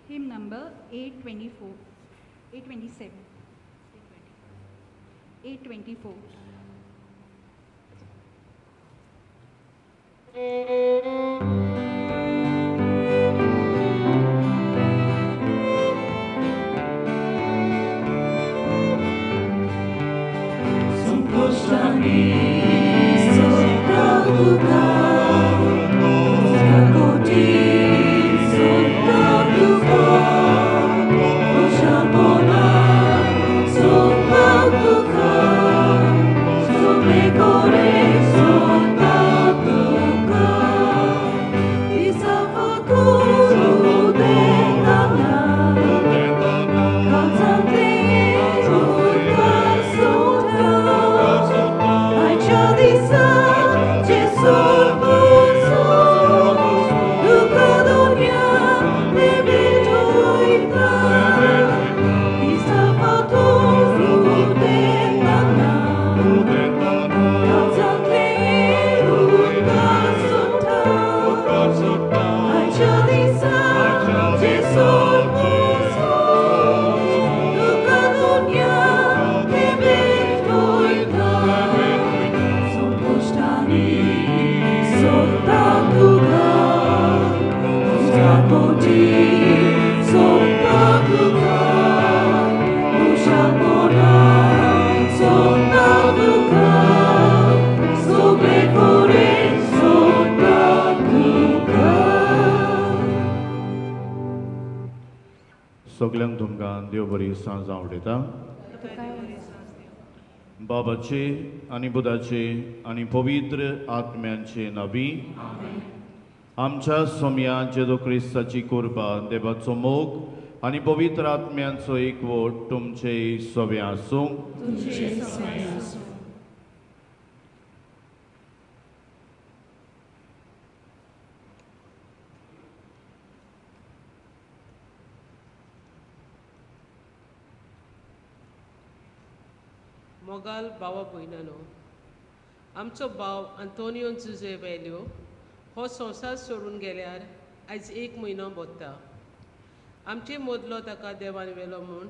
Hymn number 824, 827, 824. सगल्यांक तुमकां देव बरी सांज आवडयता. बाबाचे आनी बुधाचे आनी पवित्र आत्म्यांचे नावी आमच्या सोम्या जेजू क्रिस्ताची कृपा, देवाचो मोग आनी पवित्र आत्म्यांचो एकवट तुमचे सगळे आसूं. मोगाल भावा भयणानो, आमचो भाव आंतोनियो जुजे वेल्यो हो संवसार सोडून गेल्यार आयज एक म्हयनो बोत्ता. आमचे मदलो ताका देवान व्हेलो म्हूण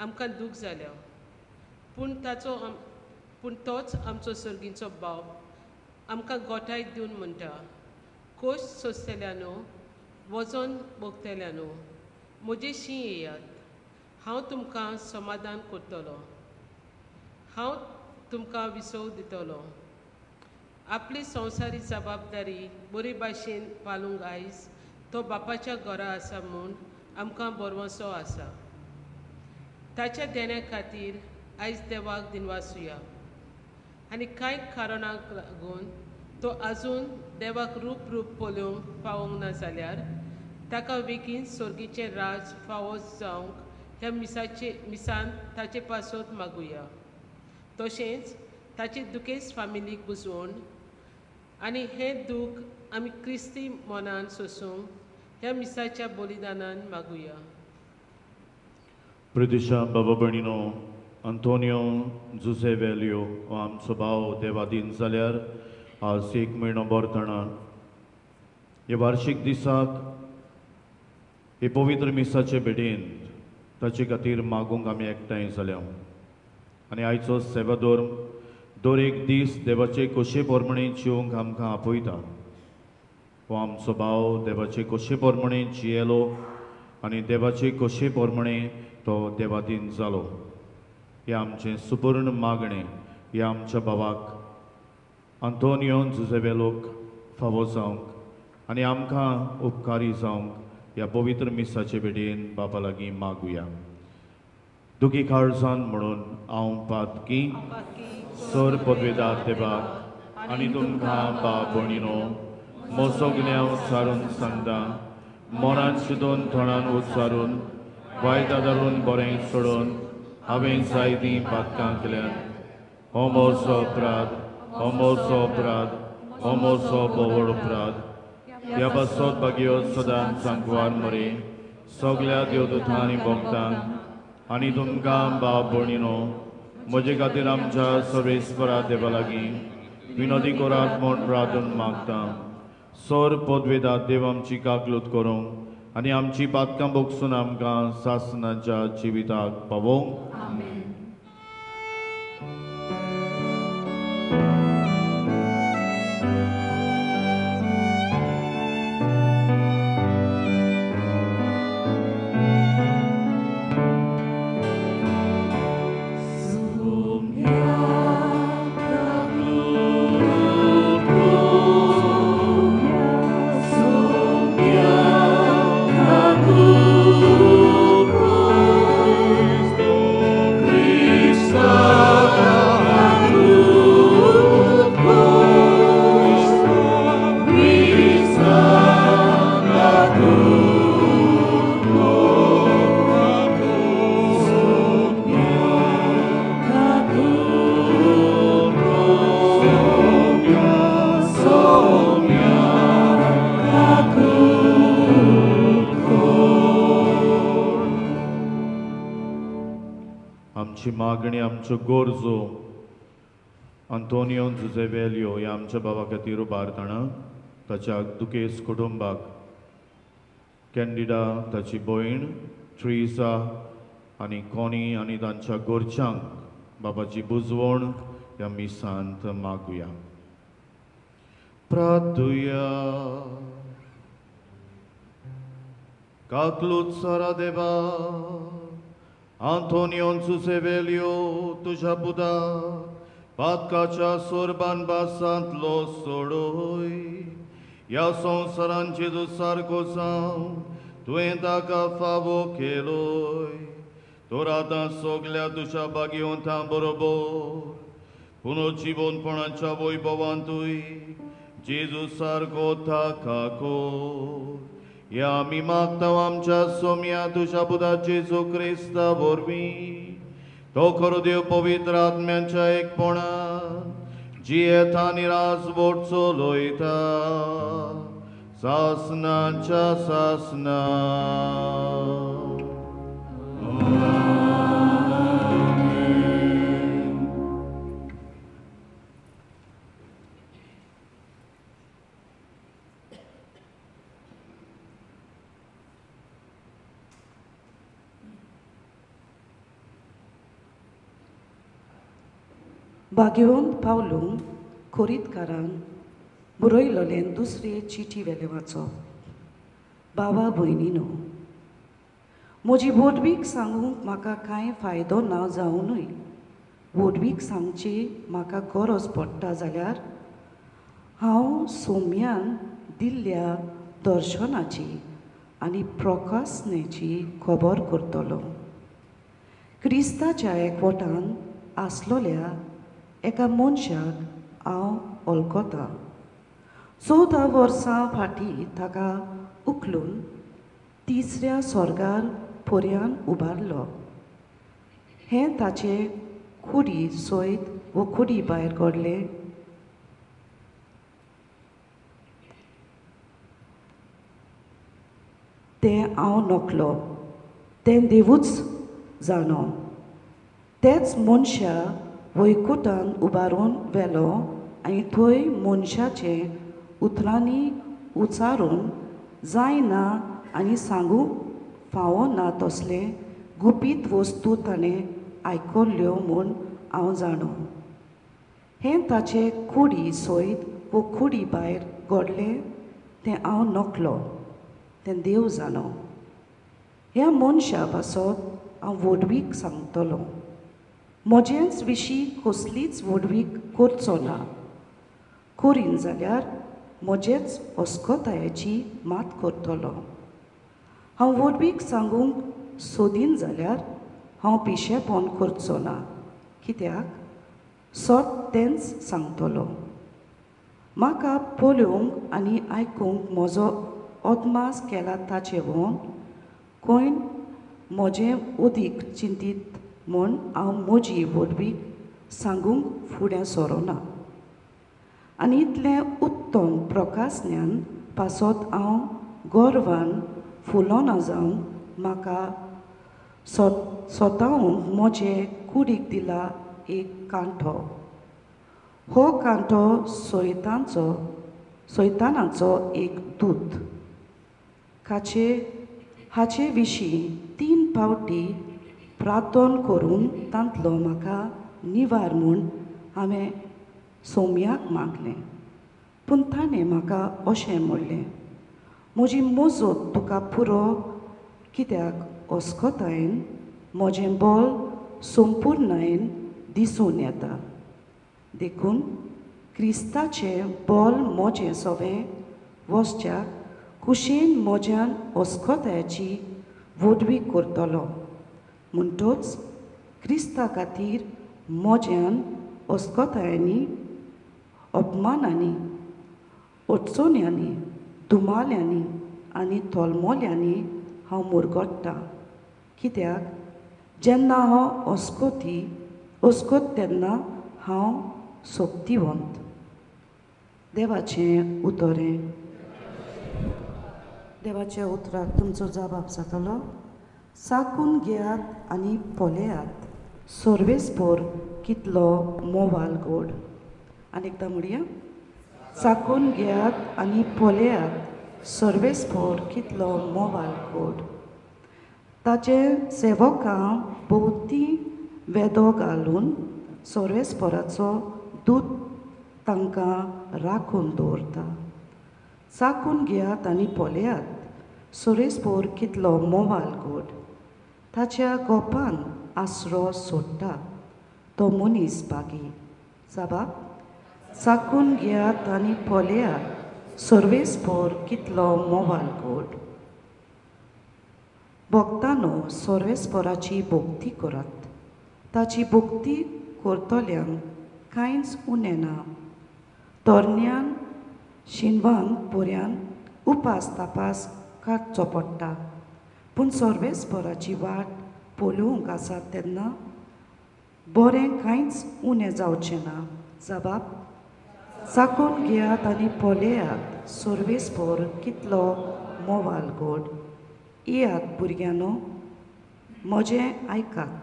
आमकां दूख जाल्या, पूण ताचो पूण तोच आमचो सर्गीचो भाव आमकां गोठाय दिवन म्हणटा, कोश सोंसतल्यानो, वजन भोगतल्यानो, म्हजेशी येयात, हांव तुमकां समाधान करतलो, हांव तुमकां विसव दितलो. आपली संवसारी जबाबदारी बरी भाशेन पालूंक आयज तो बापाच्या घरा आसा म्हूण आमकां भरवंसो आसा. ताच्या देण्या खातीर आयज देवाक दिनवासुया आनी कांय कारणांक लागून तो आजून देवाक रूप रूप पळोवंक पावोंक ना जाल्यार ताका बेगीन सर्गीचें राज फावो जावंक ह्या मिसाचे मिसान ताचे पासत मागुया. तशेंच ताचे दुखेस्त फामिलीक बुजवण आनी हें दूख आमी क्रिस्ती मनान सोसूंक ह्या मिसाच्या बलिदानान मागुया. प्रदेशा बाबा भयणीनो, आंतोनियो जुजे वेल्यो हो आमचो भाव देवादीन जाल्यार आज एक म्हयनो भरतना ह्या वार्षीक दिसाक हे पवित्र मिसाचे भेटेन ताचे खातीर मागूंक आमी एकठांय जाल्या. आनी आयचो सेवादोर दर एक दीस देवाचे कोशे प्रमाणे जिवंक आमकां आपयता. हो आमचो भाव देवाचे कोशे प्रमाणे जियेलो आनी देवाचे कोशे प्रमाणे तो देवादीन जालो. हें आमचें सुपूर्ण मागणें ह्या आमच्या भावाक आंतोनियो जुजे वेलोक फावो जावंक आनी आमकां उपकारी जावंक ह्या पवित्र मिसाचे भेटेन बापा लागीं मागुया. दुखी काळजान म्हणून हांव पातकी सर पदवेदार देवाक आनी तुमकां बाप भयणीनो म्हजो गुन्यांव उच्चारून सांगता, मनान चिंतून थोणान उच्चारून वायट आदारून बरें सोडून हांवें जायतीं पातकां केल्यात. हो म्हजो अपराध, हो म्हजो अपराध, हो म्हजो बोवड अपराध. ह्या पासत भाग्यो सदांच सांकवार मरे सगल्या देवदूतांनी भोगतांक आनी तुमकां बाप भयणीनो म्हजे खातीर आमच्या सर्वेस्परा देवा लागीं विनोदी करात म्हूण प्रार्थना मागता. सर पदवेदार देव आमची काकलूत करूंक आनी आमची पातकां भोगसून आमकां सासनाच्या जिविताक पावोवंक. आमेन. मागणी आमच्यो गरजो आंतोनियो जुझे वेल्यो ह्या आमच्या बाबा खातीर उबारतना ताच्या दुखेस कुटुंबाक कॅन्डिडा, ताची भयण ट्रिसा आनी कोनी आनी तांच्या घरच्यांक बाबाची बुजवण ह्या मिसांत मागुया. प्रार्थुया. काकलूत सारा देवा आंतोनियो जुझे वेल्यो तुज्या पुता पातकाच्या सोरबान बासांतलो सोडोय ह्या संवसारान जेजू सारको जावं तुवें ताका फावो केलोय. तर आतां सगल्या तुज्या भाग्यवंतां बरोबर पुनर्जिवनपणाच्या वैभवांतूय जेजू सारको ताका कोर. ह्या आमी मागता आमच्या सोम्या तुज्या पुता जेजू क्रिस्ता वरवीं तो खरो देव पवित्र आत्म्यांच्या एकपणान जियेता आनी राजवट चलयता सासनाच्या सासना. भाग्यवंत पावलू खोरीतकारान बरयलोलें दुसरे चिटी वेलें वाचप. बाबा भयणीनो, म्हजी व्हडवीक सांगूंक म्हाका कांय फायदो ना जावनूय व्हडवीक सांगची म्हाका गरज पडटा जाल्यार हांव सोम्यान दिल्ल्या दर्शनाची आनी प्रकासनेची खबर करतलो. क्रिस्ताच्या एकवटान आसलोल्या एका मनशाक हांव वळखतां. 14 वर्सां फाटीं ताका उखलून तिसऱ्या स्वर्गार पर्यान उबारलो. हें ताचे कुडी सयत वो कुडी भायर घडलें तें हांव नकलो, तें देवूच जाणो. तेच मनशा वैकुटान उबारून व्हेलो आनी थंय मनशाचें उतरांनी उचारून जायना आनी सांगूंक फावो ना तसलें गुपीत वस्तू ताणें आयकल्ल्यो म्हूण हांव जाणो. हें ताचे कुडी सयत वो कुडी भायर घडलें तें हांव नकलो, तें देव जाणो. ह्या मनशा पासत हांव व्हडवीक सांगतलो. म्हजेच विशीं कसलीच व्हडवीक करचो ना, करीन जाल्यार म्हजेच अस्कतायेची मात करतलो. हांव व्हडवीक सांगूंक सोदीन जाल्यार हांव पिशेपण करचो ना, कित्याक सत तेंच सांगतलो. म्हाका पळोवंक आनी आयकूंक म्हजो अदमास केला ताचे वोन कोण म्हजें अदीक चिंतीत म्हूण हांव म्हजी व्हडवीक सांगूंक फुडें सरोना. आनी इतलें उत्तम प्रकाशज्ञान पासत हांव गर्वान फुलोना जावंक म्हाका स्वताहूंक म्हजे कुडीक दिला एक कांठो. हो कांठो सैतानाचो एक दूत, काचे हाचे विशीं 3 फावटी प्रार्थन करून तांतलो म्हाका निवार म्हूण हांवें सोम्याक मागलें. पूण ताणें म्हाका अशें म्हणलें, म्हजी मजत तुका पुरो, कित्याक अस्कतायेन म्हजें बळ संपुर्णायेन दिसून येता. देखून क्रिस्ताचें बळ म्हजें सवें वसच्याक कुशीन म्हज्यान अस्कतायाची व्हडवी करतलो. म्हणटच क्रिस्ता खातीर म्हज्यान अस्कतायांनी, अपमानांनी, अडचण्यांनी, धुमाल्यांनी आनी तोलमोल्यांनी हांव मुरगट्टा. कित्याक जेन्ना हांव अस्कोत तेन्ना हांव सोक्तिवंत. देवाचें उतरें. देवाच्या उतराक तुमचो जबाब जातलो. साकून घेयात आनी पळयात सर्वेस्पोर कितलो मोवाल गोड. आनी एकदां म्हणया, चाकून घेयात आनी पळयात सर्वेस्पोर कितलो मोवाल गोड. ताचे सेवकां भोवती वेदो घालून सर्वेस्पोराचो दूत तांकां राखून दवरता. चाकून घेयात आनी पळयात सर्वेस्पोर कितलो मोवाल गोड. ताच्या गोपान आसरो सोडटा तो मनीस बागी. साबाब, चाकून घेयात आनी पळयात सर्वेस्पोर कितलो मोवाल गोड. भक्तानो, सर्वेस्पोराची भक्ती करात. ताची भक्ती करतल्यांक कांयच उणें ना. तरण्यान शिनवान पर्यान उपास तापास काडचो पडटा, पूण सर्वेस्पोराची वाट पळोवंक आसा तेन्ना बरें कांयच उणें जावचें ना. जबाब, चाकून घेयात आनी पळयात सर्वेस्पोर कितलो मोवाल गोड. येयात भुरग्यांनो, म्हजें आयकात.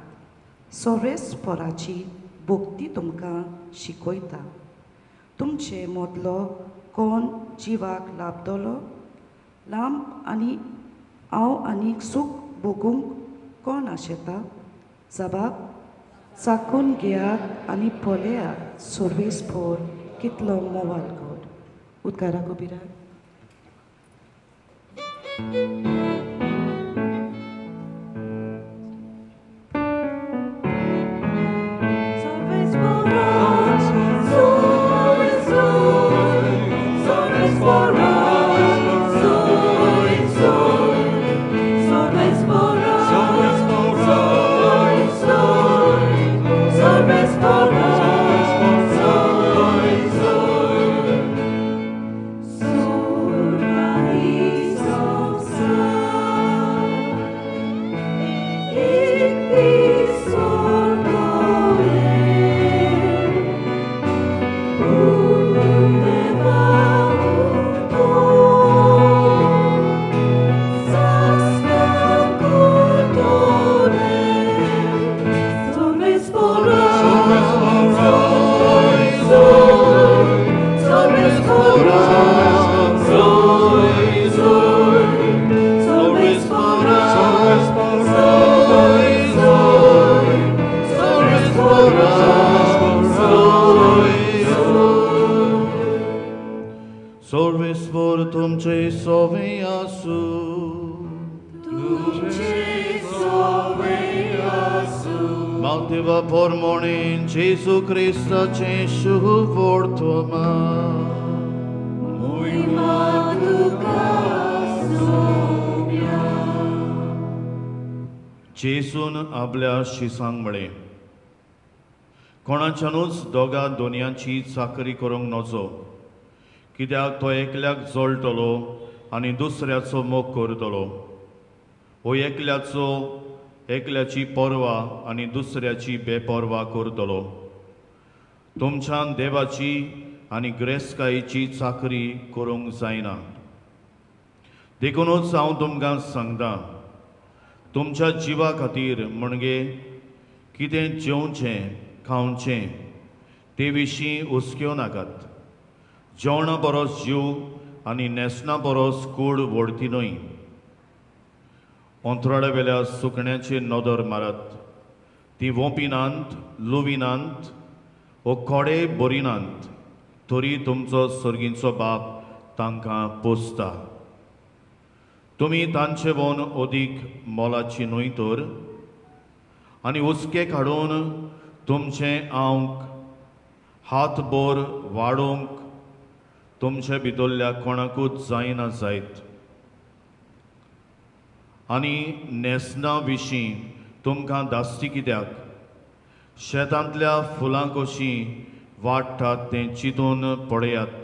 सर्वेस्पोराची भक्ती तुमकां शिकयता. तुमचे मदलो कोण जिवाक लाभतलो लांब आनी हांव आनी सूख भोगूंक कोण आशेता? जबाब, चाकून घेयात आनी पळयात सर्वेस्पोर कितलो मोवाल गोड. उदकाराक उबी राव. जेजून आपल्या शिसांक म्हळें, कोणाच्यानूच दोगा दोनयांची चाकरी करूंक नजो, कित्याक तो एकल्याक जळटलो आनी दुसऱ्याचो मोग करतलो, हो एकल्याचो एकल्याची पर्वा आनी दुसऱ्याची बेपर्वा करतलो. तुमच्यान देवाची आनी ग्रेस्कायेची चाकरी करूंक जायना. देखूनच हांव तुमकां सांगता, तुमच्या जिवा खातीर म्हणजे कितें जेवचें खावचें ते विशीं हुसक्यो नाकात. जेवणा परस जीव आनी न्हेसणा परस कूड व्हडती न्हय. अंतराळा वेल्या सुकण्याची नदर मारात, ती वोंपिनात, लुविनात वो कोडे भरिनात, तरी तुमचो सर्गींचो बाप तांकां पोसता. तुमी तांचे वन अदीक मोलाची न्हय तर? आनी हुस्के काडून तुमचें आंक हातभर वाडोवंक तुमचे भितरल्या कोणाकूच जायना जायत. आनी न्हेसणा विशीं तुमकां धास्ती कित्याक? शेतांतल्या फुलां कशीं वाडटात तें चिंतून पळयात.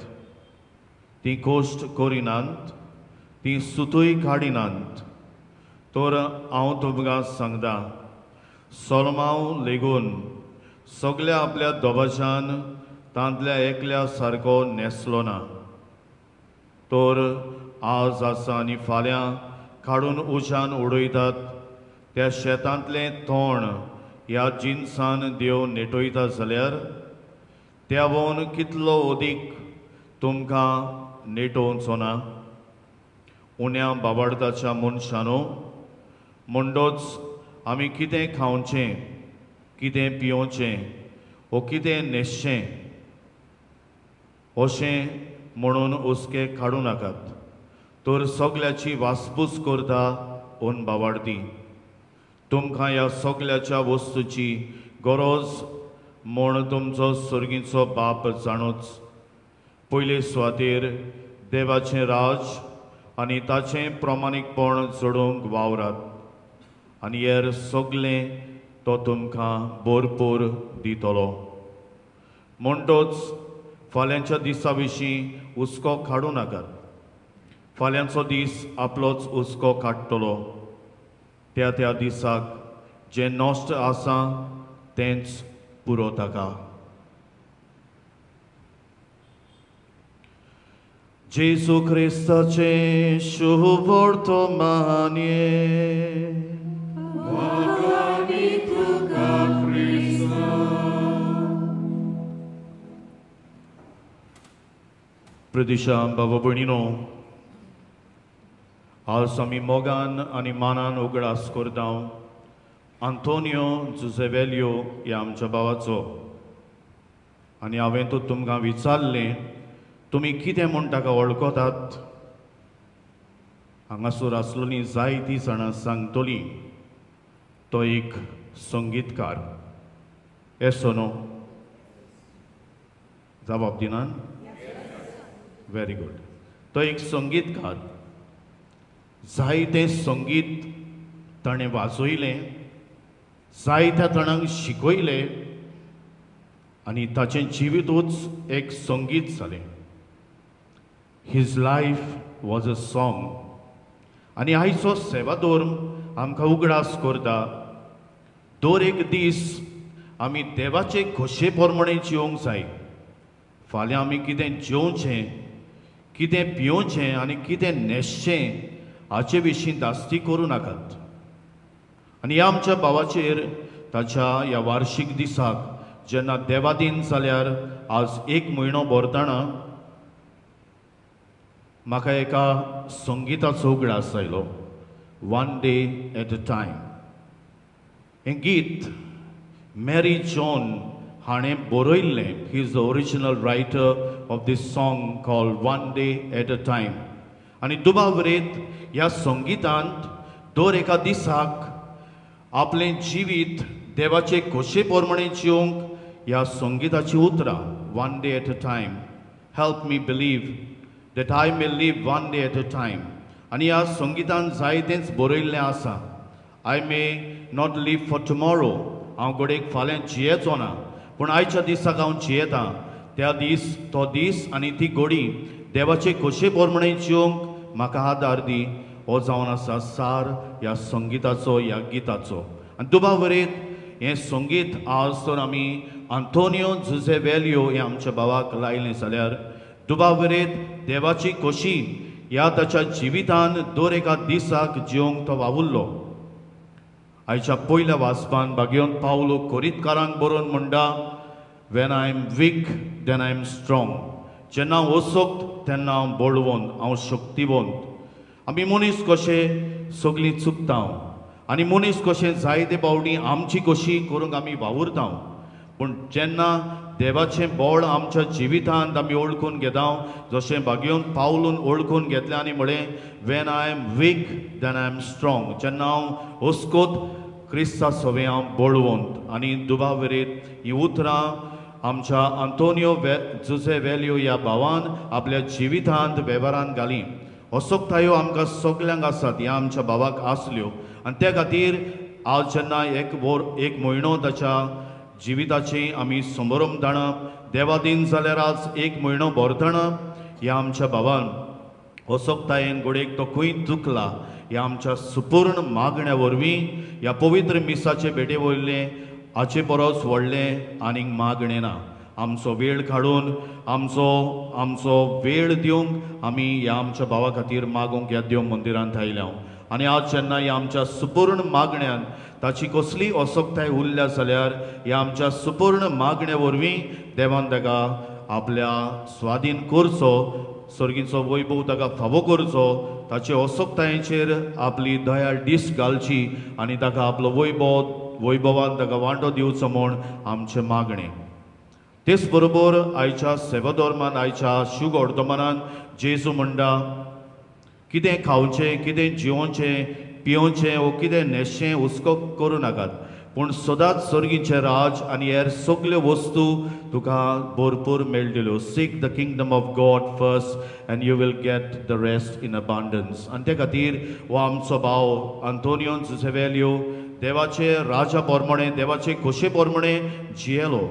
तीं कश्ट करिनात, तीं सुतूय काडिनात. तर हांव तुमकां सांगता, सोलमांव लेगून सगल्या आपल्या दोबाच्यान तांतल्या एकल्या सारको न्हेसलो ना. तर आज आसा आनी फाल्यां काडून उज्यान उडयतात त्या शेतांतलें तण ह्या जिनसान देव नेटयता जाल्यार त्या वन कितलो अदीक तुमकां नेटोवचो ना? उण्या बाबाडताच्या मनशानो, म्हणटोच आमी कितें खावचें, कितें पिवचें वो कितें न्हेसचें अशें म्हणून हुस्के काडूं नाकात. तर सगल्याची वासपूस करता ओन बावाडती. तुमकां ह्या सगल्याच्या वस्तूची गरज म्हूण तुमचो सर्गीचो बाप जाणूच. पयले सुवातेर देवाचें राज आनी ताचें प्रमाणीकपण जोडूंक वावरात आनी हेर सगळें तो तुमकां भरपूर दितलो. म्हणटोच फाल्यांच्या दिसा विशीं हुस्को काडूं नाकात. फाल्यांचो दीस आपलोच हुस्को काडटलो. त्या त्या दिसाक जें नश्ट आसा तेंच पुरो ताका. जेजू क्रिस्ताचें शुभवर्तमानये. प्रदिशा बाबा भयणीनो, आज आमी मोगान आनी मानान उगडास करता आंतोनियो जुझे वेल्यो ह्या आमच्या भावाचो. आनी हांवें तो तुमकां विचारलें, तुमी कितें म्हूण ताका वळखतात? हांगासर आसलोलीं जायतीं जाणां सांगतलीं तो एक संगीतकार. येसो न्हू? जबाब दिनान? Very good. तो एक संगीतकार. जायतें संगीत ताणें वाजयलें, जायत्या जाणांक शिकयलें आनी ताचें जिवितूच एक संगीत जालें. His life was a song. आनी आयचो सेवाधर्म आमकां उगडास करता, दर एक दीस आमी देवाचे खोशे प्रमाणे जिवंक जाय. फाल्यां आमी कितें जेवचें, कितें पिवचें आनी कितें न्हेसचें हाचे विशीं धास्ती करूं नाकात. आनी ह्या आमच्या भावाचेर ताच्या ह्या वार्शीक दिसाक जेन्ना देवादीन जाल्यार आज एक म्हयनो भरतना म्हाका एका संगीताचो उगडास आयलो, one day at a time. हें गीत मॅरी जॉन हाणें बरयल्लें. He is the original writer of this song called one day at a time. आनी दुबावरेत ह्या संगीतांत दर एका दिसाक आपलें जिवीत देवाचे खोशे प्रमाणे जिवंक ह्या संगीताचीं उतरां, one day at a time, help me believe that I may live one day at a time. आनी ह्या संगीतान जायतेंच बरयल्लें आसा. I may not live for tomorrow, हांव घडयेक फाल्यां जियेचो ना, पूण आयच्या दिसाक हांव जियेतां. त्या दीस, तो दीस आनी ती घडी देवाचे खोशे प्रमाणे जिवंक म्हाका आदार दी, हो जावन आसा सार ह्या संगीताचो, ह्या गिताचो. आनी दुबावरेत हें संगीत आज तर आमी आंतोनियो जुझे वेल्यो हे आमच्या भावाक लायलें जाल्यार दुबावरेत देवाची खोशी ह्या ताच्या जिवितान दर एका दिसाक जिवंक तो वावुरलो. आयच्या पयल्या वाचपान भाग्योन पावलो कोरीतकारांक बरोवन म्हणटा, when I am weak then I am strong. जेन्ना हांव असक्त तेन्ना हांव बळवंत, हांव शक्तिवंत. आमी मनीस कशे सगळीं चुकता आनी मनीस कशें जायते पावटी आमची कशी करूंक आमी वावुरता, पूण जेन्ना देवाचें बळ आमच्या जिवितांत आमी वळखून घेता, जशें भाग्योन पावलून वळखून घेतलें आनी म्हळें when I am weak then I am strong, जेन्ना हांव अस्कोत क्रिस्ता सवें हांव बळवंत. आनी दुबाव विरीत हीं उतरां आमच्या आंतोनियो जुझे वेल्यो ह्या भावान आपल्या जिवितांत वेव्हारांत घाली. असोकतायो आमकां सगल्यांक आसात, ह्या आमच्या भावाक आसल्यो आनी त्या खातीर आज जेन्ना एक म्हयनो ताच्या जिविताची आमी समारंभ जाणा, देवादीन जाल्यार आज एक म्हयनो भरतना ह्या आमच्या भावान असोकतायेन घडयेक तो खंय दुखला ह्या आमच्या सुपूर्ण मागण्या वरवीं ह्या पवित्र मिसाचे भेटे वयलें हाचे परस व्हडलें आनीक मागणें ना. आमचो वेळ काडून आमचो वेळ दिवंक आमी ह्या आमच्या भावा खातीर मागूंक ह्या देव मंदिरांत आयल्या. आनी आज जेन्ना ह्या आमच्या सुपूर्ण मागण्यान ताची कसली असोकताय उरल्या जाल्यार ह्या आमच्या सुपूर्ण मागण्या वरवीं देवान ताका आपल्या स्वाधीन करचो, सर्गीचो वैभव ताका फावो करचो, ताचे असोकतायेचेर आपली दया दीस घालची आनी ताका आपलो वैभवान ताका वांटो दिवचो म्हूण आमचें मागणें. तेच बरोबर आयच्या सेवाधर्मान आयच्या शुभ वर्तमानान जेजू म्हणटा कितें खावचें, कितें जिवोवचें, पिवचें वो कितें न्हेसचें हुस्को करूं नाकात, पूण सदांच सर्गीचें राज आनी हेर सगल्यो वस्तू तुका भरपूर मेळटल्यो. Seek the kingdom of God first and you will get the rest in abundance. आनी ते खातीर हो आमचो भाव आंतोनियो जुझे वेल्यो देवाचे राजा प्रमाणे देवाचे खोशे प्रमाणे जियेलो.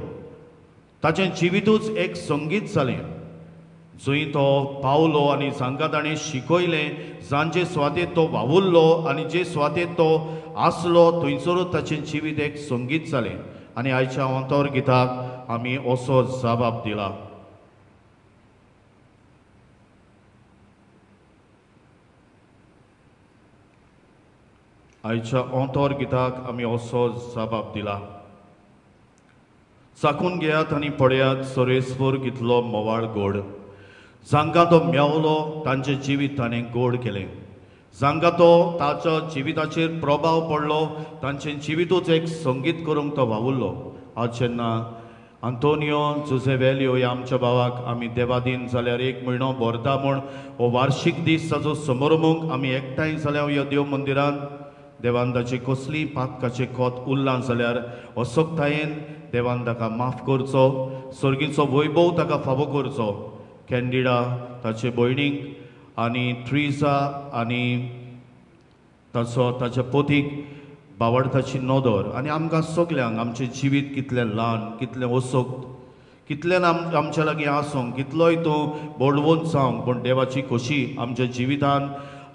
ताचें जिवितूच एक संगीत जालें जंय तो पावलो आनी जांकां ताणें शिकयलें, जांचे सुवातेर तो वावुरलो आनी जे सुवातेर तो आसलो थंयसरूच ताचें जिवीत एक संगीत जालें. आनी आयच्या अंतर गिताक आमी असो जबाब दिला. आयच्या अंतर गिताक आमी असो जबाब दिला. चाखून घेयात आनी पळयात सरेस्वर कितलो मोवाळ गोड, जांकां तो मेवलो तांचें जिवीत ताणें गोड केलें, जांकां तो ताच्या जिविताचेर प्रभाव पडलो तांचें जिवितूच एक संगीत करूंक तो वावुरलो. आज जेन्ना आंतोनियो जुझे वेल्यो ह्या आमच्या भावाक आमी देवादीन जाल्यार एक म्हयनो भरता म्हूण हो वार्शीक दीस ताचो समारंभूंक आमी एकठांय जाल्यार ह्या देव मंदिरांत देवान ताची कसली पातकाचें खोत उरलां जाल्यार असोकतायेन देवान ताका माफ करचो, सर्गीचो वैभव ताका फावो करचो. कॅन्डिडा ताचे भयणीक आनी ट्रिजा आनी ताचो ताच्या पोतीक बावडताची नदर आनी आमकां सगल्यांक आमचें जिवीत कितलें ल्हान, कितलें असोक्त, कितलें आमच्या लागीं आसूंक, कितलोय तूं बळवंत जावंक, पूण देवाची खोशी आमच्या जिवितान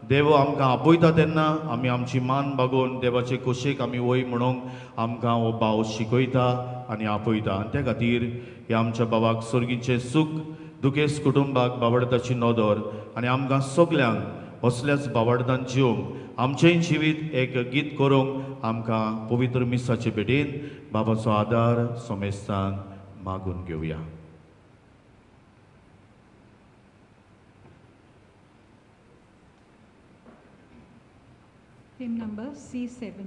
देव आमकां आपयता तेन्ना आमी आमची मान बागोवन देवाचे खोशेक आमी वय म्हणूंक आमकां हो भाव शिकयता आनी आपयता. आनी त्या खातीर ह्या आमच्या भावाक सर्गीचें सूख, दुखेस्त कुटुंबाक बावडताची नदर आनी आमकां सगल्यांक असल्याच बावडतान जिवंक आमचेंय जिवीत एक गीत करूंक आमकां पवित्र मिसाचे भेटेन बाबाचो आदार समेस्तान मागून घेवया. Hymn number C7.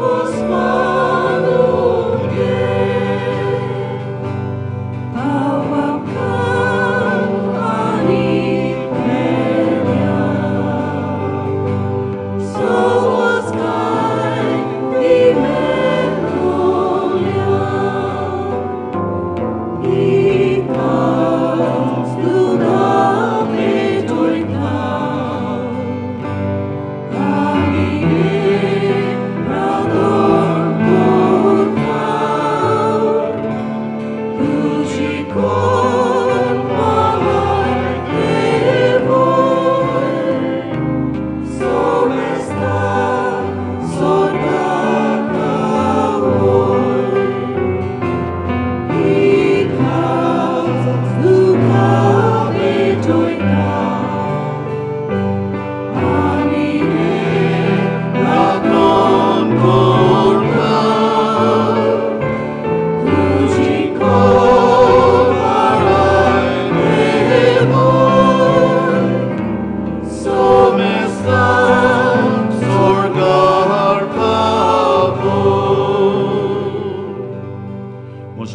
Oh,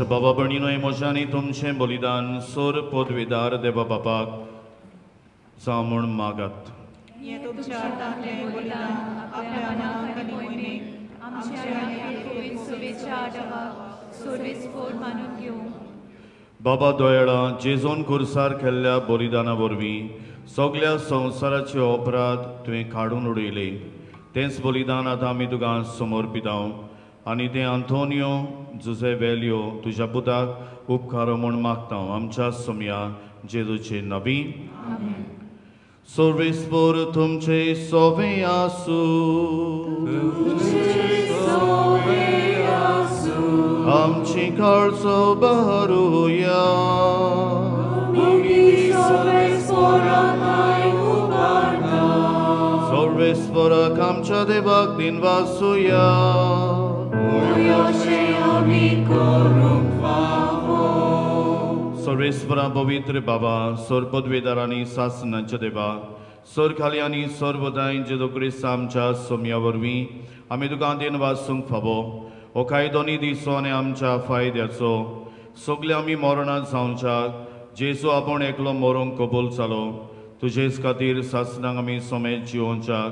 बाबा भयणीनो हें म्हजें आनी तुमचें बलिदान सोर पदवीदार देवा बापाक जावं म्हूण मागात. बाबा दयाळा, जेजून खुर्सार केल्ल्या बलिदाना वरवीं सगल्या संवसाराचे अपराध तुवें काडून उडयले, तेंच बलिदान आतां आमी तुका समर्पितां आनी तें आंतोनियो जुझे वेल्यो तुज्या पुताक उपकारो म्हूण मागता आमच्या सोमया जेजूचे नबी. सर्वेस्पर तुमचे सोवे आसूं. आमची काळजो बहरूया. सर्वेस्पराक आमच्या देवाक दिनवासुया. सर्वेस्परा पवित्र बाबा, सर पदवेदार आनी सासनाच्या देवा, सर खाली आनी सर्वदाय जेजू क्रिस्त आमच्या सोमया वरवीं आमी तुका दिनवासूंक फावो. हो कायदो निधीचो आनी आमच्या फायद्याचो सगळे आमी मरणांत जावच्याक जेजू आपूण एकलो मरूंक कबूल जालो. तुजेच खातीर सासनाक आमी समेत जिवोवच्याक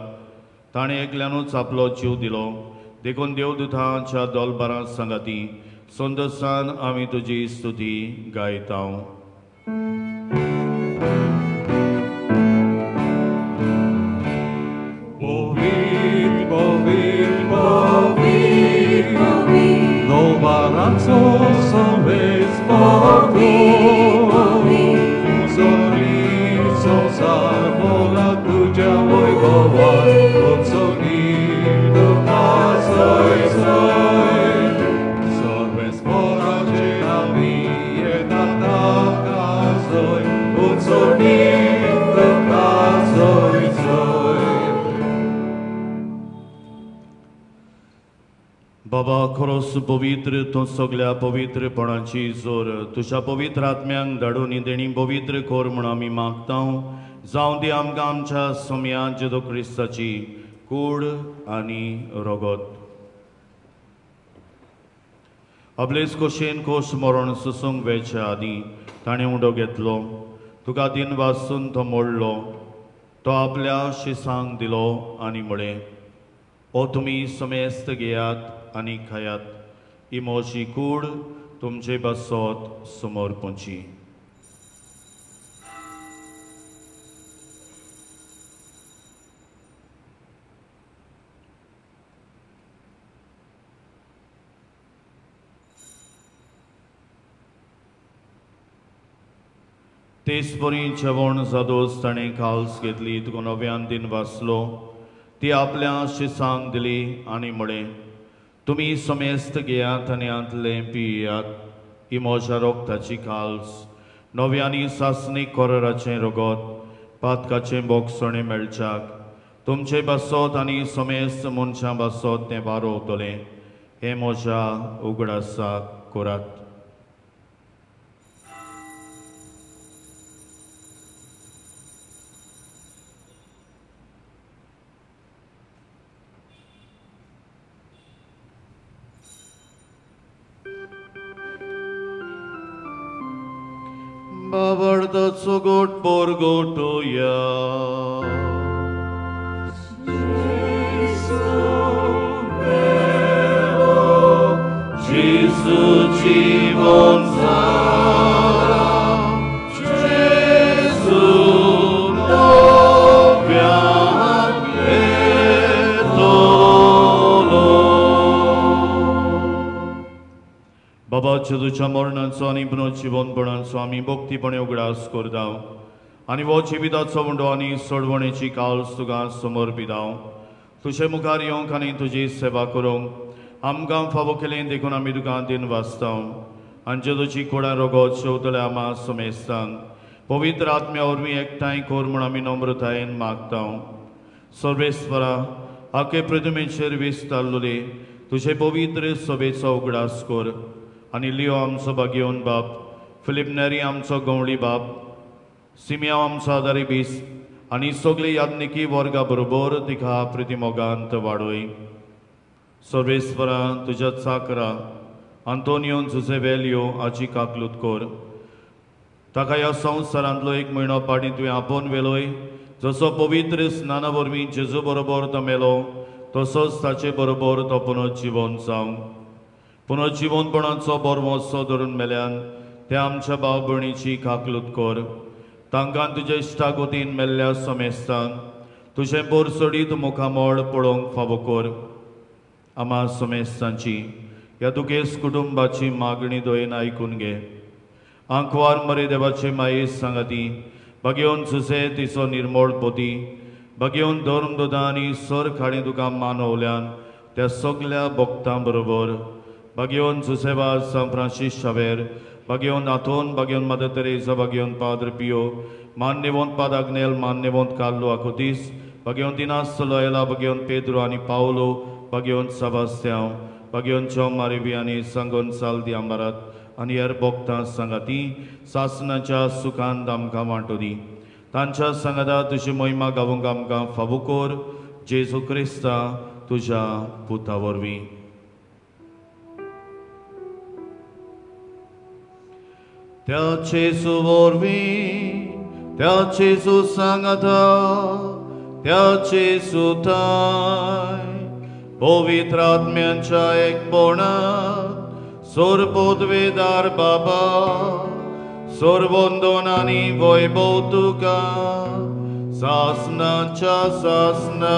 ताणें एकल्यानूच आपलो जीव दिलो. देखून देवदूतांच्या दोलबारां सांगाती संतोसान आमी तुजी स्तुती गायता. बाबा खरोच पवित्र तूं सगल्या पवित्रपणाची जोर तुज्या पवित्र आत्म्यांक धाडून देणी पवित्र कर म्हूण आमी मागता. जावं दी आमकां आमच्या सोमया जेजू क्रिस्ताची कूड आनी रगत. आपलेच खोशयेन खोश मरण सोसूंक वेच्या आदीं ताणें उडो घेतलो, तुका दिन वासून तो मोडलो, तो आपल्या शिसांक दिलो आनी म्हळें, ओ तुमी समेस्त घेयात आनी खायात, ही म्हजी कूड तुमचे पासत समर्पणची. तेच परी जेवण जादोस ताणें काल्स घेतली, तुका नव्यान दिन वाचलो, ती आपल्या शिसांक दिली आनी म्हळें, तुमी समेस्त घेयात आनी हांतलें पियात, ही म्हज्या रोगताची काल्स, नव्यानी सासणीक कोराचें रगत, पातकाचें बोगसणें मेळच्याक तुमचे पासत आनी समेस्त मनशां पासत तें वारोवतलें, हें म्हज्या उगडासाक करात. बावडताचो गोट पोरगोटोया. जेजू जीवन सारा, जेजू नव्यान येतलो. बाबा जेजूच्या मरणाचो आनी पुनर्जिवनपणाचो आमी भक्तीपणे उगडास करता आनी हो जिविताचो उंडो आनी सोडवणेची काल्स तुका समर्पिता. तुजे मुखार येवंक आनी तुजी सेवा करूंक आमकां फावो केलें देखून आमी तुका दिन वाचता. आनी जेजूची कोडा रगत शेवतल्या आमा समेस्तांक पवित्र आत्म्या वरवीं एकठांय कर म्हूण आमी नम्रतायेन मागता. सर्वेस्परा आखे प्रतिमेचेर विस्तारलोले तुजे पवित्र सभेचो उगडास कर आनी लियो आमचो भाग्यवन बाप, फिलीप नेरी आमचो गवळी बाप, सिमिया आमचो आदारी बीस आनी सगळे याज्ञिकी वर्गा बरोबर तिका प्रितिमोगांत वाडय. सर्वेस्परा तुज्या चाकरा आंतोनियो जुझे वेल्यो आजी काकलूत कर. ताका ह्या संवसारांतलो एक म्हयनो फाटीं तुवें आपोवन व्हेलोय. जसो पवित्र स्नाना वरवीं जेजू बरोबर तो मेलो तसोच ताचे बरोबर तो पुनर्जिवन जावं. पुनर्जिवनपणाचो बरवसो धरून मेल्यान त्या आमच्या भाव भयणीची काकलूत कर. तांकां तुज्या इश्टागतीन मेल्ल्या समेस्तांक तुजें बोरसोडीत मुखामळ पळोवंक फावो कर. आमा समेस्तांची ह्या दुखेस्त कुटुंबाची मागणी दयेन आयकून घे. आंकवार मरे देवाचे माये सांगाती भाग्यवन जुझे तिचो निर्मळ पोती भाग्यवन धर्म दुदा आनी सर खाणी तुका मानवल्यान त्या सगल्या भक्तां बरोबर भाग्यवन जुझेवा सांत फ्रांसीस शावेर भाग्यवन आंतोन भाग्यवन मदर तेरेजा भाग्यवन पाद्र पियो मान्यवंत पाद आग्नेल मान्यवंत कार्लो आकुतीस भाग्यवंत इनास लोयला भाग्यवंत पेद्रो आनी पावलो भाग्यवंत सेबास्त्यांव भाग्यवंत जॉन मारिबी आनी सांगोन साल दी आंबारात आनी हेर भक्तां सांगाती सासनाच्या सुखान आमकां वांटो दी. तांच्या सांगाता तुजी महिमा गावूंक आमकां फावो कर जेजू क्रिस्ता तुज्या पुता वरवीं. त्या जेजू वरवीं, त्या जेजू सांगाता, त्या जेजू थांय पवित्र आत्म्यांच्या एकपणात सोरपोदवेदार बाबा सोरवंदन आनी वैभव तुका सासनाच्या सासना.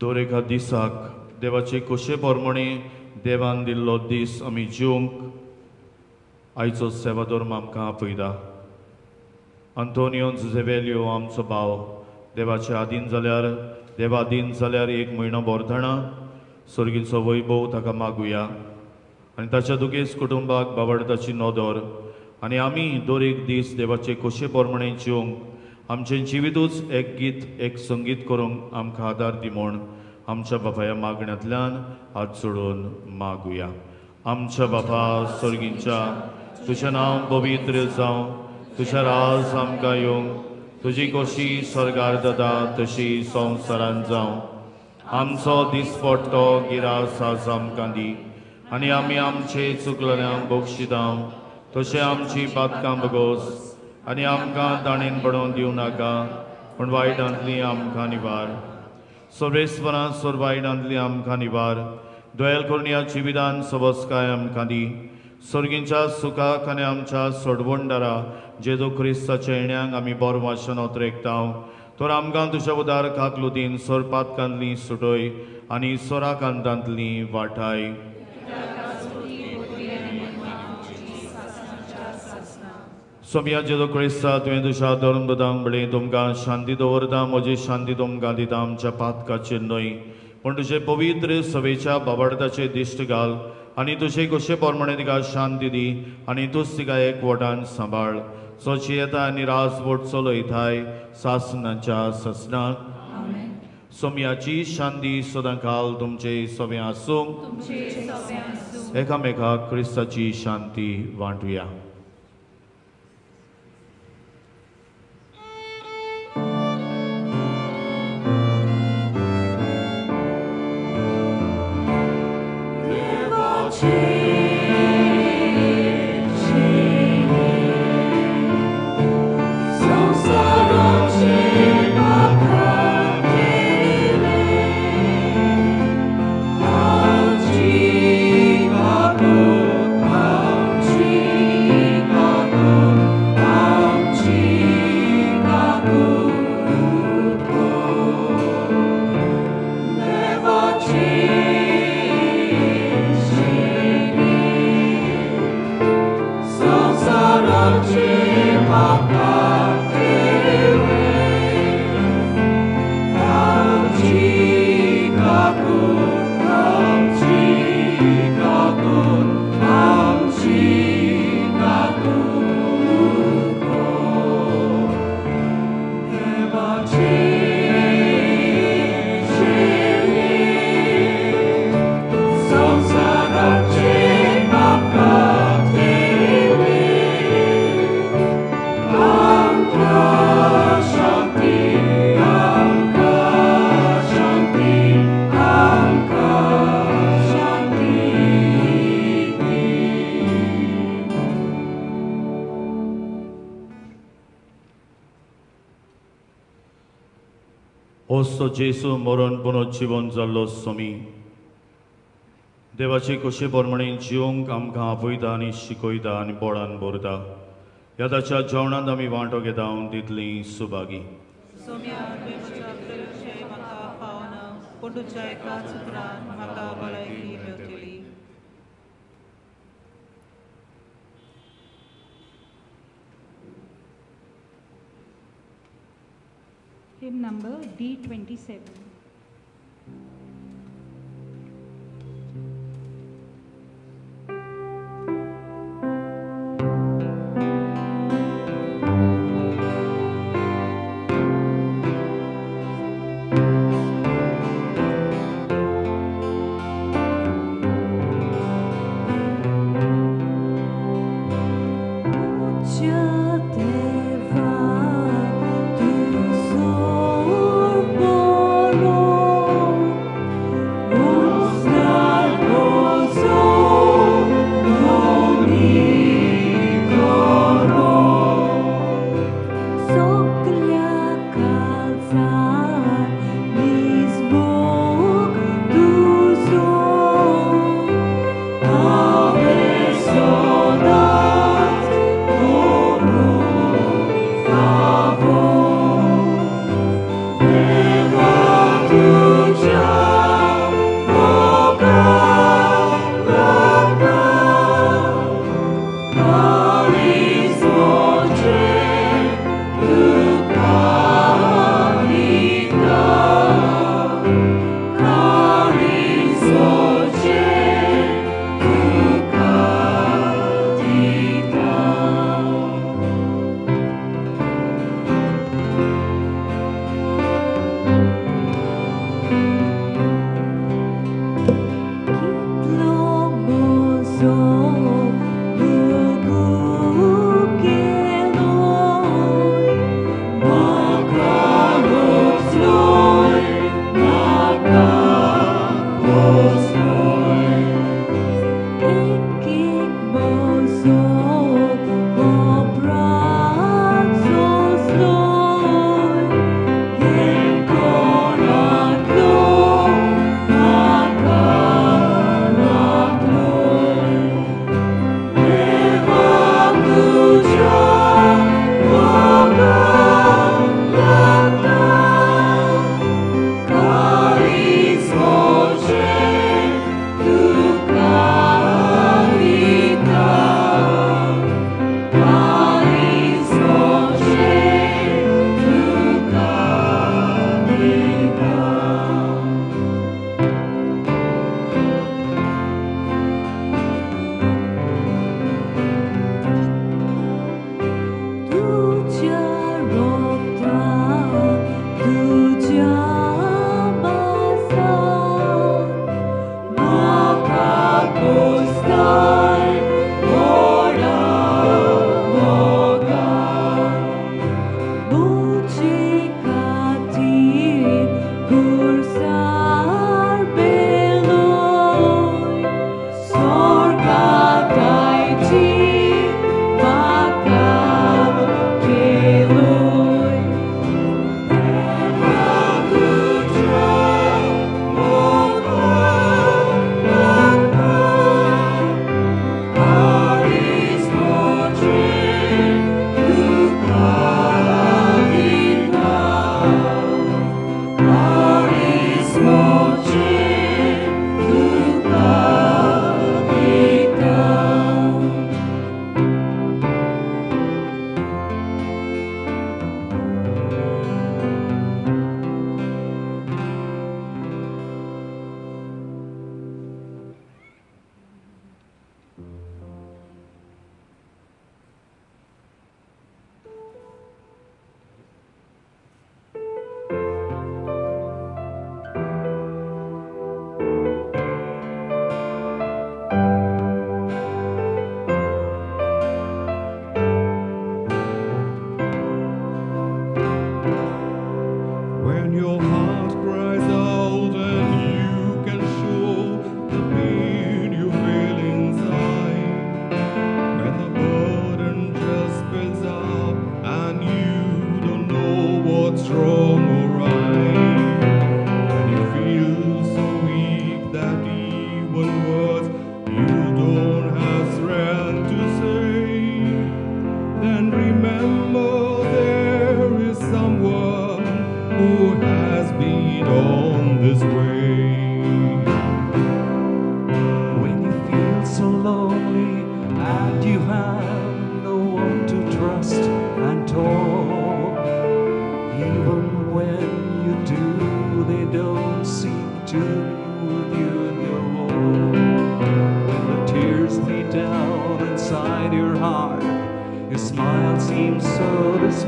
दर एका दिसाक देवाचे खोशे प्रमाणे देवान दिल्लो दीस आमी जिवंक आयचो सेवाधर्म आमकां आपयता. आंतोनियो जुझे वेल्यो आमचो भाव देवाचे आदीन जाल्यार देवादीन जाल्यार एक म्हयनो भरतना सर्गीचो वैभव ताका मागुया आनी ताच्या दुखेस्त कुटुंबाक बाबडताची नदर आनी आमी दर एक दीस देवाचे खोशे प्रमाणे जिवंक आमचें जिवितूच एक गीत एक संगीत करूंक आमकां आदार दी म्हूण आमच्या बापाया मागण्यांतल्यान हात जोडून मागुया. आमच्या बापा सर्गींच्या तुजें नांव पवित्र जावं, तुजें राज आमकां येवंक, तुजी कशी स्वर्गार जाता तशी संवसारांत जावं. आमचो दिसपट्टो गिरास आज आमकां दी आनी आमी आमचे चुकलल्यांक बक्षिता तशें आमची पातकां बगोस आनी आमकां ताणेन पडोवन दिवं नाका पूण वायटांतली आमकां निवार. सर्वेस्परा सोर वायटांतली आमकां निवार. दोयल करुणया जिवितान सबसकाय आमकां दी. सर्गींच्या सुखाक आनी आमच्या सोडवणदारा जेजू क्रिस्ताच्या येण्याक आमी बरो वाशन ओतरेकता. तर आमकां तुज्या उदार काकलुतीन सोरपातकांतली सुटय आनी सोराकांतांतली वाटाय. सोमिया जेजू क्रिस्ता तुवें तुज्या धर्मदूतांक म्हणलें तुमकां शांती दवरता म्हजी शांती तुमकां दिता आमच्या पातकाचेर न्हय पूण तुजे पवित्र सभेच्या बाबाडताचेर दिश्ट घाल आनी तुजे कशे प्रमाणे तिका शांती दी आनी तूंच तिका एक वटान सांबाळ. सोची येता आनी राजवट चलयताय सासनाच्या ससनाक. सोमियाची शांती सदां काल तुमचे सगळें आसूं. एकामेकाक क्रिस्ताची शांती वांटुया. Never काकूत आमची काकूत कर. देवाची शेवणी संवसाराचे पाप काडटली. आमकां शांती, आमकां शांती, आमकां शांती दी. ओस्तो जेसू मरण पुनर्जिवन जाल्लो स्वामी देवाचे कशे प्रमाणे जिवंक आमकां आपयता आनी शिकयता आनी बळान भरता. ह्या ताच्या जेवणांत आमी वांटो घेता तितली सुभागी. सोम्या, तुवें म्हज्या प्रेमचें म्हाका फावना, पूण तुज्या एकाच उतरान म्हाका भलायकी मेवतली. Hymn number D27. देवा तुजो बरो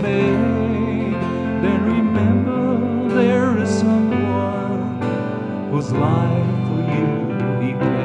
made, then remember there is someone whose life for you he paid.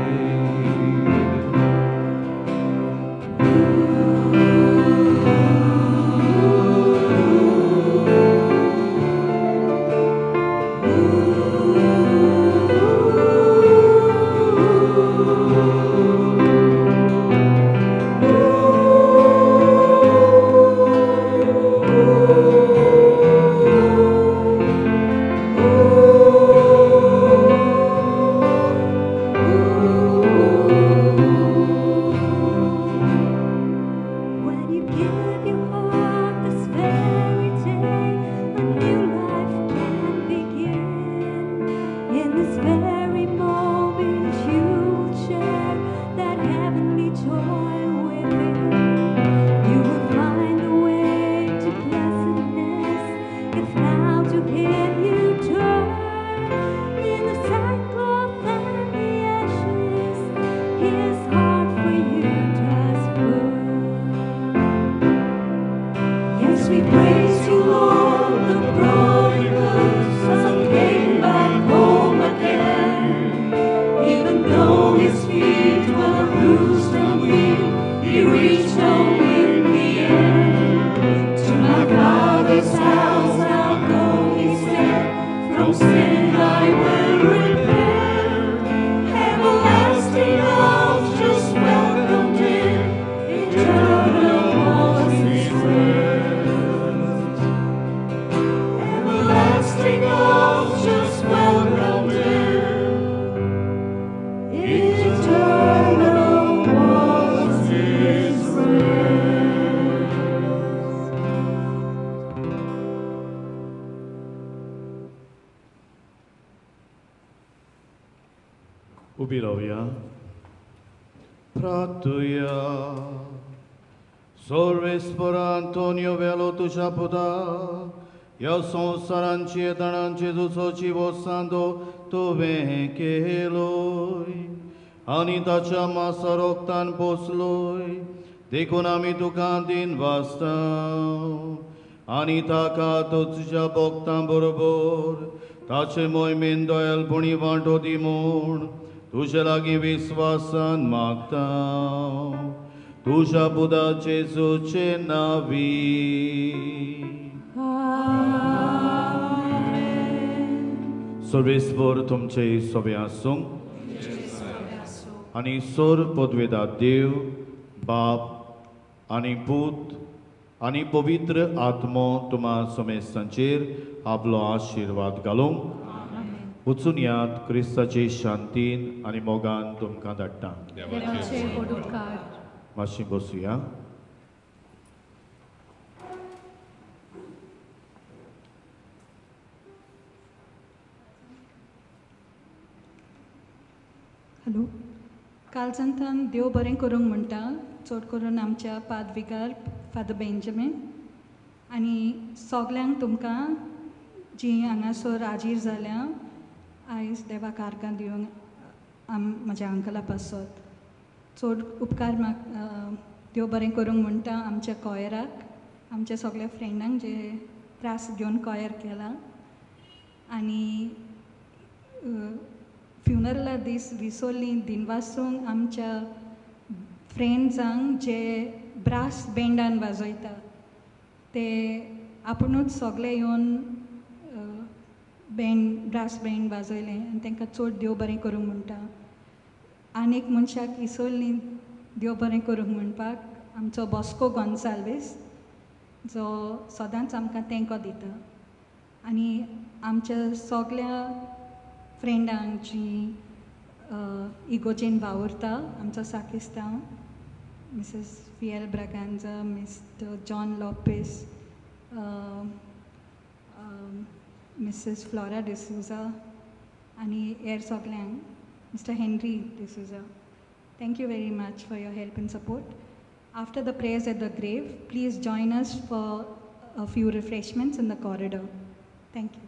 When you give your heart this very day, a new life can begin. In this very moment, you will share that heavenly joy within. You will find the way to blessedness if now to Him you turn. In the sackcloth and the ashes, His heart for you does burn. Yes, we praise you, Lord, the prodigal son came back home again. Even though his feet were bruised and weak, he reached home in the end. To my Father's house I'll go, he said, from sin I will repent. Everlasting arms just welcomed him, eternal was his rest. Everlasting arms just welcomed him, eternal was his rest. उबी रावया प्रार्थुया. सर्वेस्पर आंतोनियो वेलो तुज्या पुता ह्या संवसारांची येतणांची तुजो जिवो तुवें केलोय आनी ताच्या मासा रोगतान पोसलोय, देखून आमी तुका दिन वाचता आनी ताका तुज्या भक्तां बरोबर ताचे मोहिमेन दयालपणी वांटो दी म्हूण तुजे लागीं विस्वासान मागता, तुज्या पुता जेजूचे नांवी. सर्वेस्पर तुमचे सगळे आसूं आनी सोर पदवेदा देव बाप आनी पूत आनी पवित्र आत्मो तुमा समेस्तांचेर आपलो आशिर्वाद घालूंक. वचून यात क्रिस्ताचे शांतीन आनी मोगान तुमकां धाडटा. मातशी बसुया. हॅलो, कालजंतान देव बरें करूंक म्हणटा, चड करून आमच्या पाद विगार फादर बेंजमीन आनी सगल्यांक तुमकां जीं हांगासर हाजीर जाल्या आयज देवाक आर्गां दिवंक म्हज्या अंकला पासत चड उपकार माग. देव बरें करूंक म्हणटा आमच्या कॉयराक, आमच्या सगल्या फ्रेंडांक जे त्रास घेवन कॉयर केला आनी फ्युनरला दीस विसरली दिनवासूंक आमच्या फ्रेंड्सांक जे ब्रास बँडान वाजयता ते आपुणूच सगळे येवन बँड ब्रास बँड वाजयलें आनी तांकां चड देव बरें करूंक म्हणटा. आनी एक मनशाक विसरली देव बरें करूंक म्हणपाक आमचो बॉस्को गोन्साल्वीस जो सदांच आमकां तेंको दिता आनी आमच्या सगल्या फ्रेंडांक जीं इगोजेन वावुरता आमचो साकिस्तांव Mrs Fiel Braganza, Mr John Lopes, Mrs Flora D'Souza आनी हेर सगल्यांक, Mr Henry D'Souza. Thank you very much for your help and support. After the prayers at the grave, please join us for a few refreshments in the corridor. Thank you.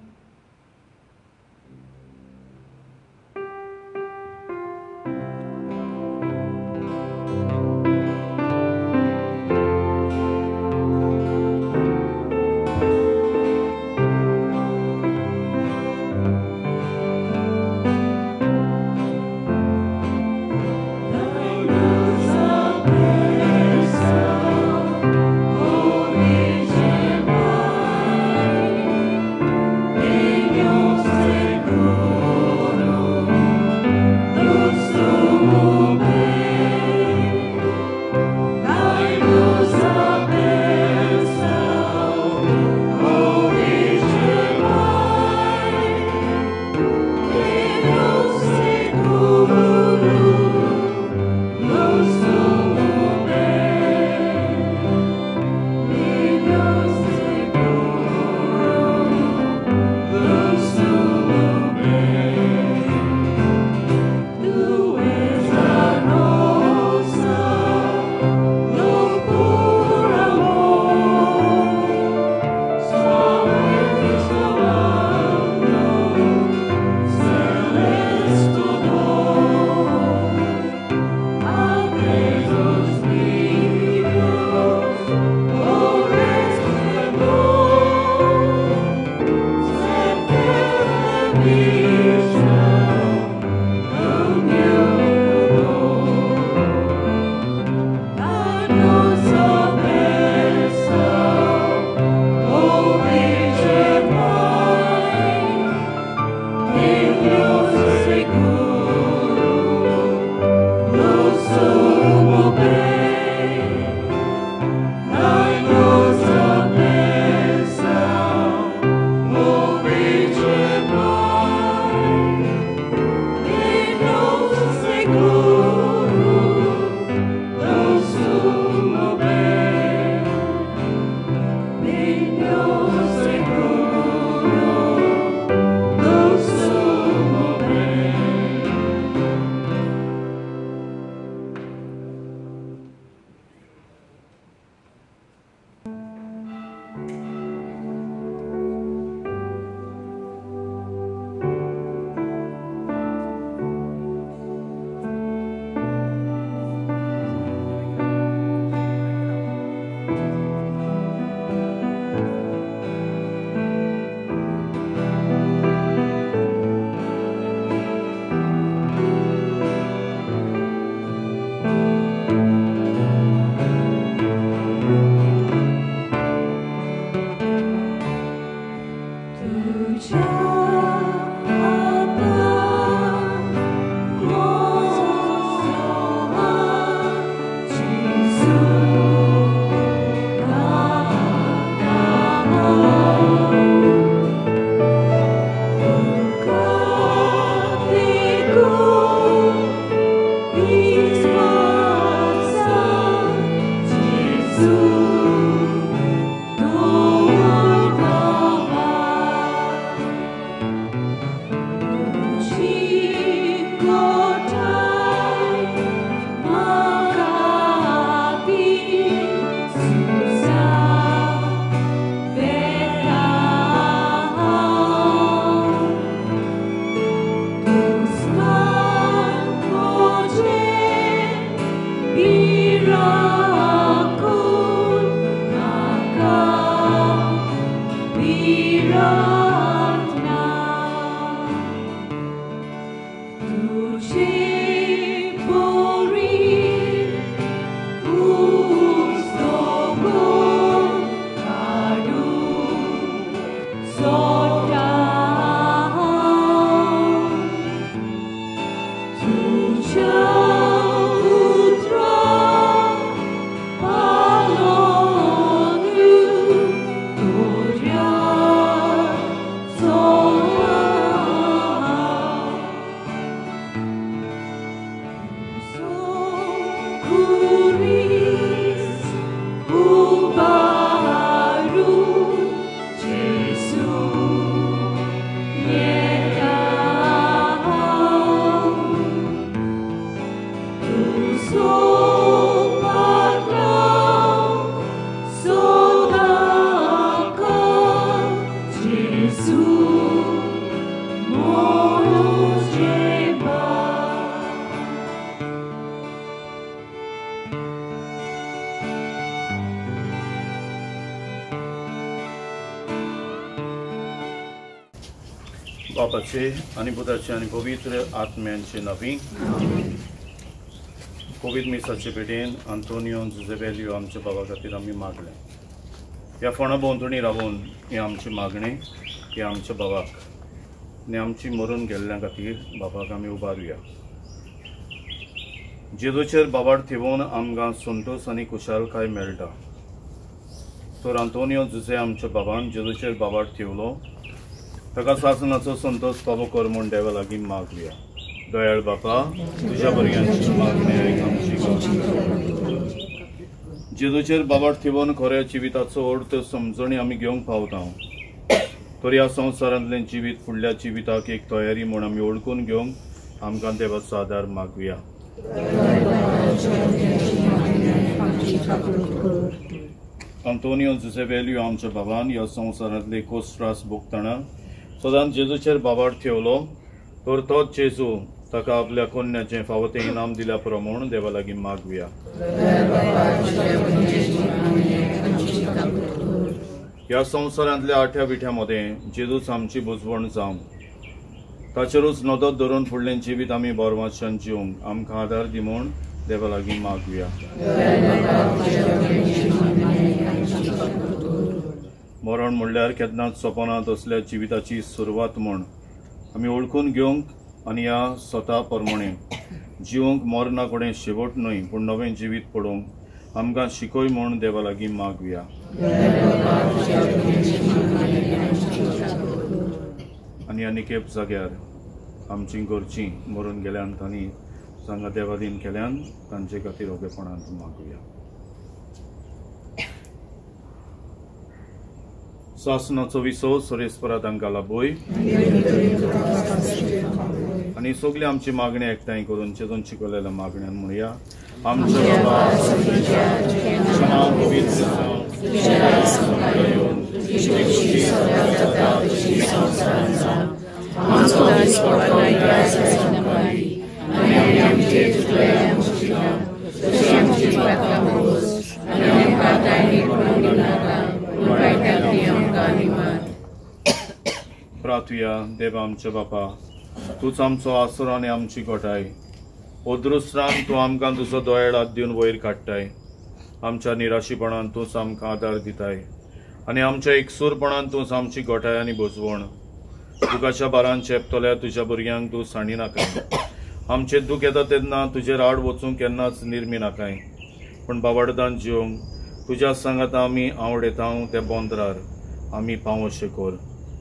बापाचे आनी पुताचे आनी पवित्र आत्म्यांचे नांवी Covid मिसाचे पेटेन Antonio जुझेबेलियो आमच्या बाबा खातीर आमी मागलें. ह्या फोंडा भोंवतणी रावून हें आमचें मागणें हें आमच्या बाबाक आनी आमची मरून गेल्ल्या खातीर बाबाक आमी उबारुया. जेजूचेर बाबार थेवून आमकां संतोश आनी खुशालकाय मेळटा. तर आंतोनियो जुझे आमच्या बाबान जेजूचेर बाबार थेवलो, ताका सासणाचो संतोश फावो कर म्हूण देवा लागीं मागया. दयाळ बापा, तुज्या भुरग्यांची मागणी आयक आमची. जेजूचेर बाबार थेवून खऱ्या जिविताचो अर्थ समजणी आमी घेवंक पावता, तर ह्या संवसारांतलें जिवीत फुडल्या जिविताक एक तयारी म्हूण आमी वळखून घेवंक आमकां देवाचो आदार मागुया. आंतोनियो जुझेबेलियो आमच्या बाबान ह्या संवसारांतले खोस त्रास भोगतना सदांच जेजूचेर बाबार थेवलो, तर तोच जेजू ताका आपल्या कोन्याचें फावो तें इनाम दिल्या प्रमाण देवा लागीं मागुया. ह्या संवसारांतल्या आठ्या विठ्या मदें जेजूच आमची बुजवण जावं, ताचेरूच नदर धरून फुडलें जिवीत आमी बरवाच्यान जिवंक आमकां आदार दी म्हूण देवा लागीं मागुया. मरण म्हणल्यार केन्नाच सोंपना तसल्या जिविताची सुरवात म्हूण आमी वळखून घेवंक आनी ह्या स्वता प्रमाणे जिवंक मरणा कडेन शेवट न्हय पूण नवें जिवीत पडोवंक आमकां शिकय म्हूण देवा लागीं मागुया. आनी आनी जाग्यार आमची घरचीं मरून गेल्यान तांणी सांगा देवादीन केल्यान तांचे खातीर ओगेपणांत मागुया. सासणाचो विसो सरेस्परा तांकां लाभय आनी सगळी आमची मागणी एकठांय करून चेतून शिकवलेल्या मागण्यान म्हणया. आमच्या बाबा, तुजें नांव पवित्र जावं, तुजें राज्य येवं, तुजी खुशी स्वर्गांत जाता तशी संवसारांत जावं. आमचो दिसपट्टो आयज आमकां दी आनी आमचे चुकले आमकां माफ कर, तशी आमची पातकां भोगोस आनी आमकां तांणी पडूंक दिनाका, पूण वायटांतली आमकां निमार. प्रार्थुया. देवा आमच्या बापा, तूंच आमचो आसरो आनी आमची गोठाय. अदृश्टान तूं आमकां तुजो दोयाळ हात दिवन वयर काडटाय. आमच्या निराशीपणान तूंच आमकां आदार दिताय आनी आमच्या एकसूरपणान तूंच आमची गोठाय आनी भोजवण. दुखाच्या बारान चेपतल्या तुज्या भुरग्यांक तूं सांडी नाकाय. आमचें दूख येता तेन्ना तुजेर आड वचूंक केन्नाच निर्मी नाकाय, पूण बाबाडदान जिवंक तुज्या सांगाता आमी आवडेता त्या बोंदरार आमी पावोशें कर.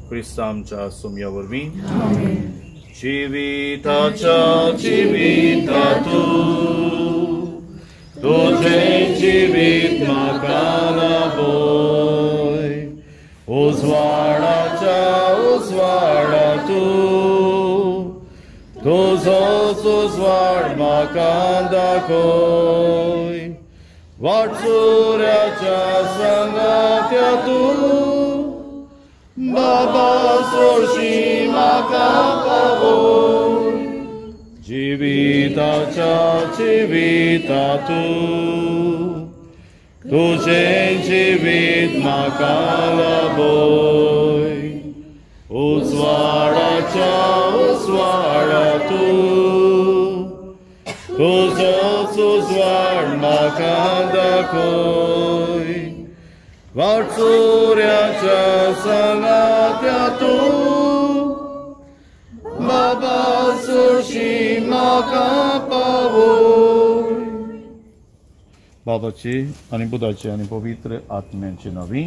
क्रिस्ता आमच्या सोमया वरवीं. जिविताच्या जिविता तूं, तुजें जिवीत म्हाका लाभय, उजवाडाच्या उजवाडा तूं, तुजोच उजवाड म्हाका दाखय, वाटसुऱ्याच्या सांगात्या तूं, बाबा सोडशी म्हाका पावय. जिविताच्या जिविता तूं, तुजें जिवीत म्हाका लाभय, उजवाडाच्या उजवाडा तूं, तुजोच उजवाड म्हाका दाखय वाटसुऱ्याच्या सांगात्या तूं बाबा सुशी म्हाका पावय. बाबाची आनी बुधाची आनी पवित्र आत्म्याची नांवी.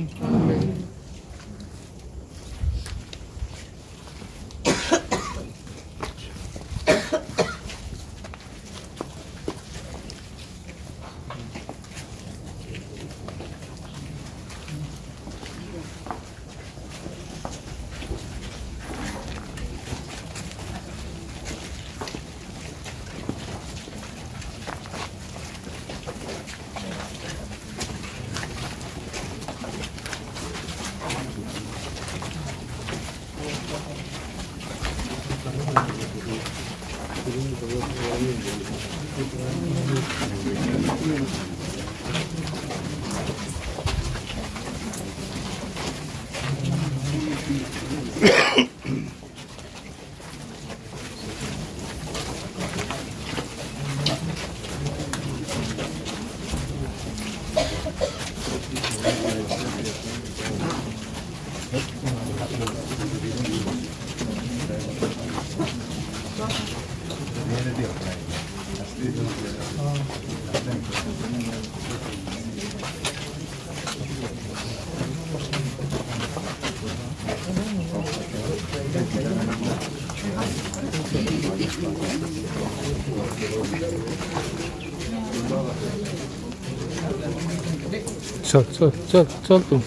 चल चल चल चल तू.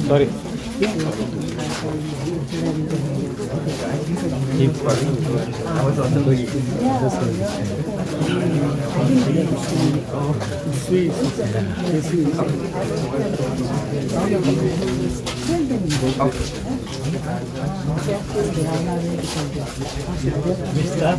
Sorry. Mister.